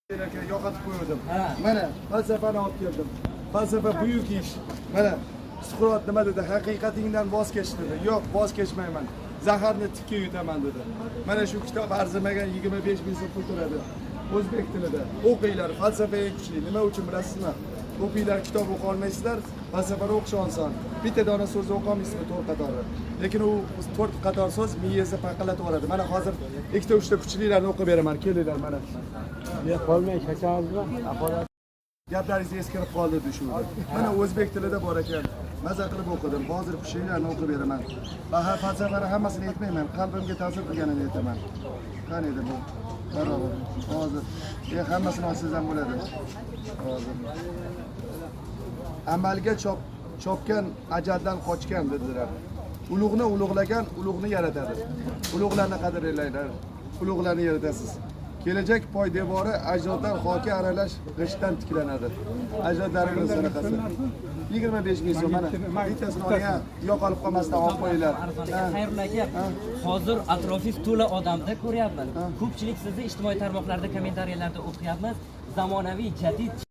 Aka, yo'qotib qo'ydim. Ha. Mana falsafani olib keldim. Falsafa buyuk ish. Mana Suqrot nima dedi? Haqiqatingdan voz kech dedi. Yo'q, voz kechmayman. Zaharni tikka yutaman dedi. Mana shu kitob arzimagan 25 ming so'm pul turadi. O'zbek tilida. O'qinglar, falsafa eng kuchli. Nima uchun bilasizmi? O'qinglar, kitob o'qa olmaysizlar, falsafani o'qish oson. Bitta dona so'zni o'qa olmaysizmi to'rt qatori. Lekin u to'rt qator so'z miyangizni paqillatib yuboradi. Mana hozir ikkita uchta kuchlilarni o'qib beraman. Kelinglar mana. Ya qolmang, shachamizmi? Axorat. Gaplaringiz eskirib qoldi deshuvdi. Mana o'zbek tilida bor ekan. Maza qilib o'qidim. Hozir kuchlilarni o'qib beraman. Bahar falsafani hammasini aytmayman. Qalbimga ta'sir qilganini aytaman. Qani edi bu? Barobar. Hozir. Hammasini ochsangiz ham bo'ladi. Hozir. Amalga chopgan ajaldan qochgan dedilar. Ulug'ni ulug'lagan ulug'ni yaratadi. Ulug'larni qadrlanglar. Ulug'larni yaratasiz. Kelajak poydevori ajdodlar xoki aralash g'ishtdan tiklanadi. Ajdodlarimiz sadaqasi. 25 ming so'm mana bittasini oling, ha, yo'qolib qolmasdan olib qo'yinglar. Ha. Xayrulla aka, hozir atrofingiz to'la odamda ko'ryapman. Ko'pchilik sizni ijtimoiy tarmoqlarda kommentariyalarda o'qiyapmiz. Zamonaviy jadid